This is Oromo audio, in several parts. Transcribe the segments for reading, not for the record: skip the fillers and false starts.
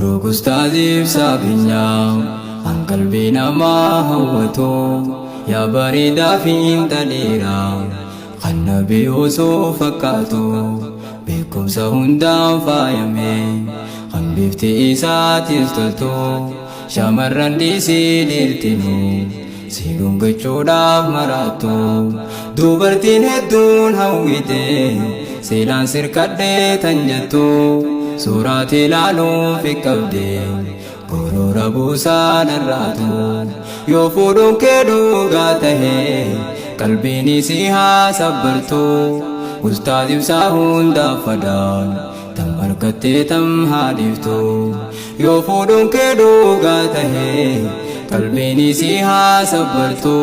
Mabruuk Ustaaz Ibsaa Beenyaa An qalbii namaa hawwatu Yaa bareedaa fiinxa dheeraa Kan Nabi Yuusuf fakkaatu Beekumsa hundaan faayame Kan bifti isaatis toltu Shamarran dhiisii dhiirtinuu Si dhungachuudhaaf maraattu Dubartiin hedduun hawwite Seelaan sirkadhee tan jettu Suuraa tee laaluuf qabde Gorora buusaa dharraatu Yoo fuudhuun kee dhugaa tahe Qalbiin isii haa sabbartu Ustaaz Ibsaa hundaaf fadaan Tam argattee tam haa dhiiftu Yoo fuudhuun kee dhugaa tahe Qalbiin isii haa sabbartu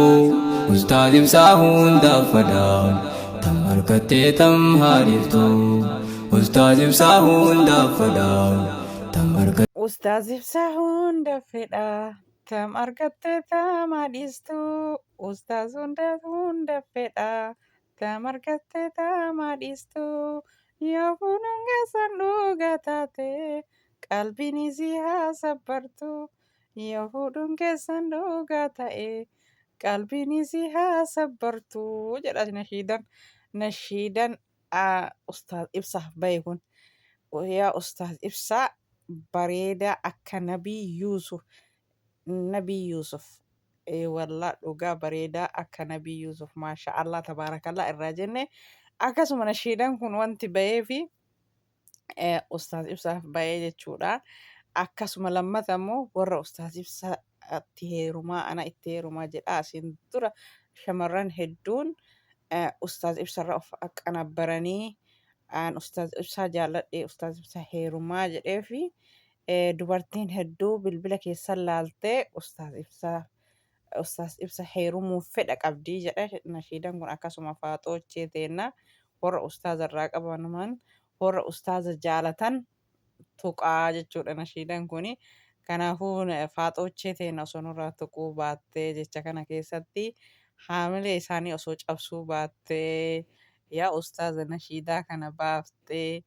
Ustaaz Ibsaa hundaaf fadaan Tam argattee tam haa dhiiftu Ustaaz Ibsaa hundaaf fadaan Tam argattee. Ustaaz Ibsaa hunda fedha tam argattee tam haa dhiistu Ustaaz hunda hunda fedha Tam argatte tam haa dhiistu yoo fuudhuun keessan dhugaa taate qalbiin isii haa sabbartu yoo fuudhuun keessan dhugaa ta'e qalbiin isii haa sabbartu jedha nashiidan nashiidan ustaaz ibsaaf bahe kun yaa ustaaz ibsaa bareedaa akka nabii yuusuf nabii yuusuf Ee wallah dhugaa bareedaa akka nabii Yuusuf maasha Allah tabaarakallah irraa jenne akkasuma nashiidaan kun wanti baheefi ustaaz ibsaaf bahee jechuudha. Akkasuma lammata immoo warra ustaaz ibsaatti heerumaa ana itti heerumaa jedha asiin dura shamarran hedduun ustaaz ibsarra of aqanabbaranii aan ustaaz ibsaa jaalladhe ustaaz ibsaa heerumaa jedheefi Dubartiin hedduu bilbila keessan laaltee ustaaz ibsaa ustaaz ibsa heerumuuf fedha qabdii jedha nashiidan kun akkasuma faaxoochee teenna warra ustaaza irraa qabanuman warra ustaaza jaalatan tuqaa jechuudha nashiidan kuni kanaafuu faaxoochee teenna osoo nurraa tuquu baattee jecha kana keessatti haamilee isaanii osoo cabsuu baattee yaa ustaaza nashiidaa kana baaftee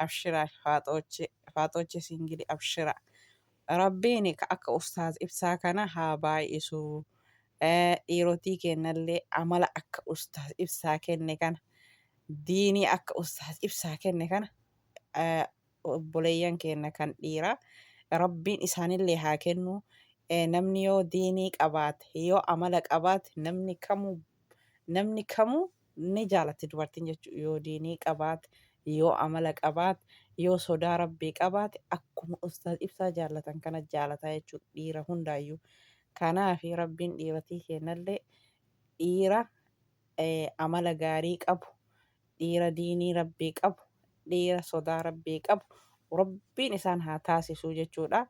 Abshira faaxooche faaxooche singili abshira rabbiin ka akka ustaaz ibsaa kana haa baay'isu dhiirotii keennallee amala akka ustaaz ibsaa kenne kana diinii akka ustaaz ibsaa kenne kana obboleeyyan keenna kan dhiiraa rabbiin isaanillee haa kennu namni yoo diinii qabaate yoo amala qabaate namni kamuu namni kamuu ni jaalatti dubartiin jechuudha yoo diinii qabaate yoo amala qabaate yoo sodaa rabbii qabaate akkuma ustaaz ibsaa jaallatan kana jaalataa jechuudha dhiira hundaayyuu kanaafi rabbiin dhiiratii keennallee dhiira amala gaarii qabu dhiira diinii rabbii qabu dhiira sodaa rabbii qabu rabbiin isaan haa taasisuu jechuudha.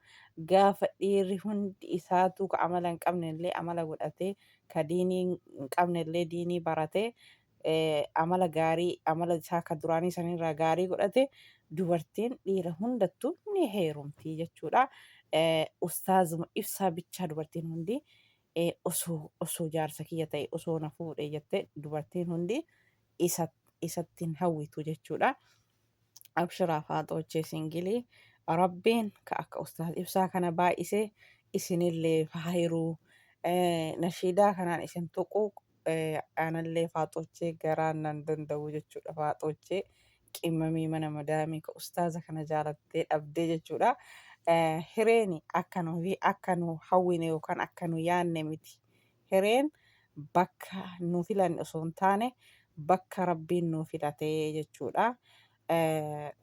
Gaafa dhiirri hundi isaatuu ka amala hin qabne illee amala godhatee ka diinii hin qabne illee diinii baratee amala gaarii amala isaa ka duraanii sanirraa gaarii godhate dubartiin dhiira hundattuu ni heerumti jechuudha. Ustaazuma ibsaa bichaa dubartiin hundi osoo osoo jaarsa kiyya ta'e osoo na fuudhe jette dubartiin hundi isa isatti hin hawwitu jechuudha. Abshiraa faaxoochee singilii rabbiin ka akka ustaaz ibsaa kana baay'isee isinillee faayiruu nashiidaa kanaan isin tuquu anallee faaxoochee garaan nan danda'u jechuudha faaxoochee qimmamii mana madaamii ka ustaaza kana jaalattee dhabdee jechuudha. Hireeni akka nu akka nu hawwine yookaan akka nu yaanne miti. Hireen bakka nu filanne osoo hin taane bakka rabbiin nu filate jechuudha.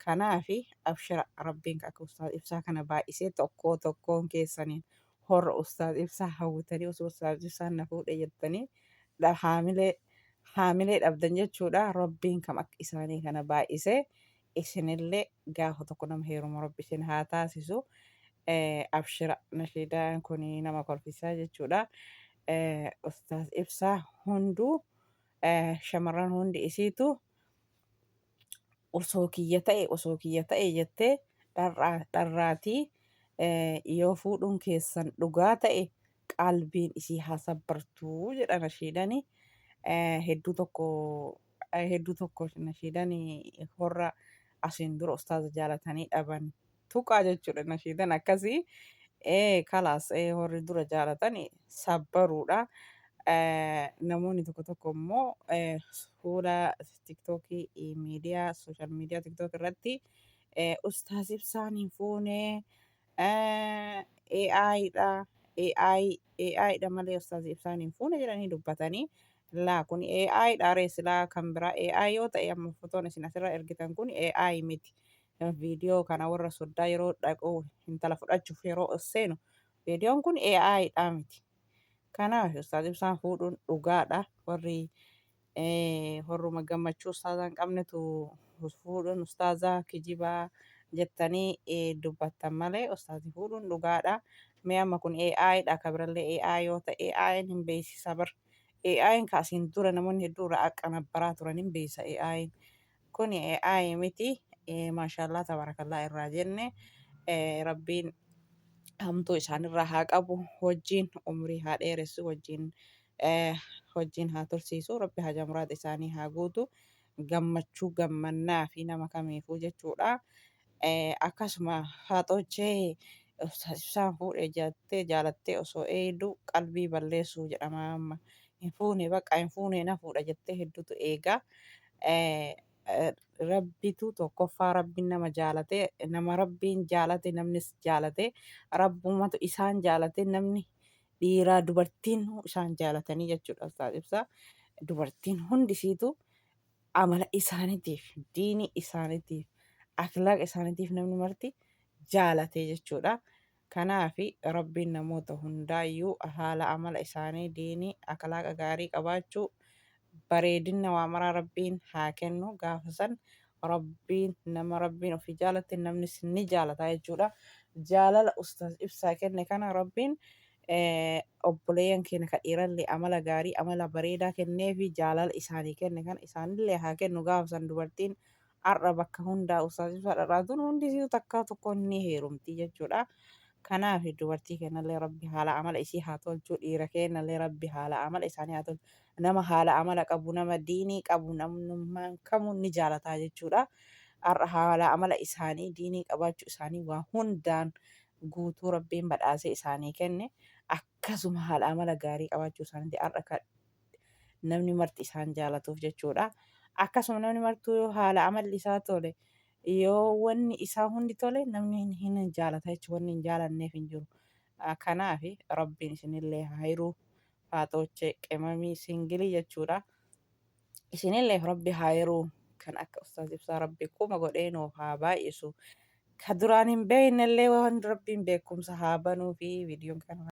Kanaafi abshira rabbiin akka ustaaz ibsaa kana baay'isee tokkoo tokkoon keessaniin horra ustaaz ibsaa hawwitanii osoo ustaaz ibsaan na fuudhe jettanii haamilee haamilee dhabdan jechuudha. Rabbiin kam akka isaanii kana baay'isee isinillee gaafa tokko nama heerumu rabbi isin haa taasisu. Abshira nashiidaan kun nama kolfisaa jechuudha. Ustaaz Ibsaa hunduu shamarran hundi isiitu osoo kiyya ta'e osoo kiyya ta'e jettee dharraatii yoo fuudhuun keessan dhugaa ta'e qalbiin isii haa sabbartuu jedha nashiidani. Hedduu tokko hedduu tokko nashiidan horra asiin dura ustaaza jaalatanii dhaban Tuqaa jechuudha nashiidan akkasii. Ee kalaas ee warri dura jaalatan sabbaruudha. Namoonni tokko tokko immoo fuula tiktookii miidiyaa sooshaal miidiyaa tiktook irratti ustaas Ibsaan hin fuune AI dha AI AI dha malee ustaas Ibsaan hin fuune jedhanii dubbatanii laa kun AI dha ree silaa kan biraa AI yoo ta'e amma fotoon isin asirra ergitan kun AI miti. Viidiyoo kana warra soddaa yeroo dhaqu intala fudhachuuf yeroo ol seenu viidiyoon kun AI dha miti. Kanaaf Ustaaz Ibsaan fuudhuun dhugaadha. Warri horruma gammachuu ustaazaa hin qabnetu fuudhuun ustaazaa kijibaa jettanii dubbattan malee ustaazi fuudhuun dhugaadha. Mee amma kun AI dha ka birallee AI yoo ta'e AI'n hin beeksisa bar. AI'n ka asiin dura namoonni hedduu irraa aqanabbaraa turan hin beeksisa AI'n. Kuni AI miti. Maashaallah tabarakallah irraa jenne rabbiin hamtuu isaanirraa haa qabu wajjiin umrii haa dheeressu wajjiin wajjiin haa tursiisu rabbi haja muraada isaanii haa guutu gammachuu gammannaa fi nama kamiifuu jechuudha. Akkasuma faaxoochee ibsaan fuudhe jettee jaalattee osoo eeydu qalbii balleessuu jedhama amma. Hin fuune bakka hin fuune na fuudha jettee hedduutu eega. Rabbitu tokkoffaa rabbiin nama jaalate nama rabbiin jaalate namnis jaalate rabbumatu isaan jaalate namni dhiiraa dubartiin isaan jaalatanii jechuudha ustaaz ibsaa dubartiin hundisiitu amala isaaniitiif diinii isaaniitiif akhlaaqa isaaniitiif namni marti jaalate jechuudha. Kanaafi Rabbiin namoota hundaayyuu haala amala isaanii diinii akhlaaqa gaarii qabaachuu bareedinna waa maraa Rabbiin haa kennu gaafa san Rabbiin nama Rabbiin ofii jaalate namnis ni jaalata jechuudha. Jaalala Ustaaz Ibsaa kenne kana Rabbiin obboleeyyan keenya ka dhiirallee amala gaarii amala bareedaa kenneefi jaalala isaanii kenne kana isaanillee haa kennu gaafa san dubartiin Har'a bakka hundaa ustaaz ibsaa dharraatuun hundi isiitu takkaa tokkoon ni heerumti jechuudha. Kanaaf dubartii kennallee rabbi haala amala isii haa tolchu dhiira kennallee rabbi haala amala isaanii haa tolchu. Nama haala amala qabu nama diinii qabu namnummaan kamuu ni jaalataa jechuudha. Har'a haala amala isaanii diinii qabaachuu isaanii waa hundaan guutuu rabbiin badhaasee isaanii kenne akkasuma haala amala gaarii qabaachuu isaaniiti har'a kan namni marti isaan jaalatuuf jechuudha. Akkasuma namni martuu yoo haala amalli isaa tole yoo wanni isaa hundi tole namni hin jaalata jechuudha. Wanni hin jaalanneef hin jiru. Kanaaf rabbiin isinillee haa hiru faaxoochee qimamii singilii jechuudha. Isinillee rabbi haa hiru kan akka ustaaz ibsaa rabbi kuma godhee nuuf haa baay'isu. Ka duraan hin beeknellee waan rabbiin beekumsa haa banuu fi viidiyoon kana.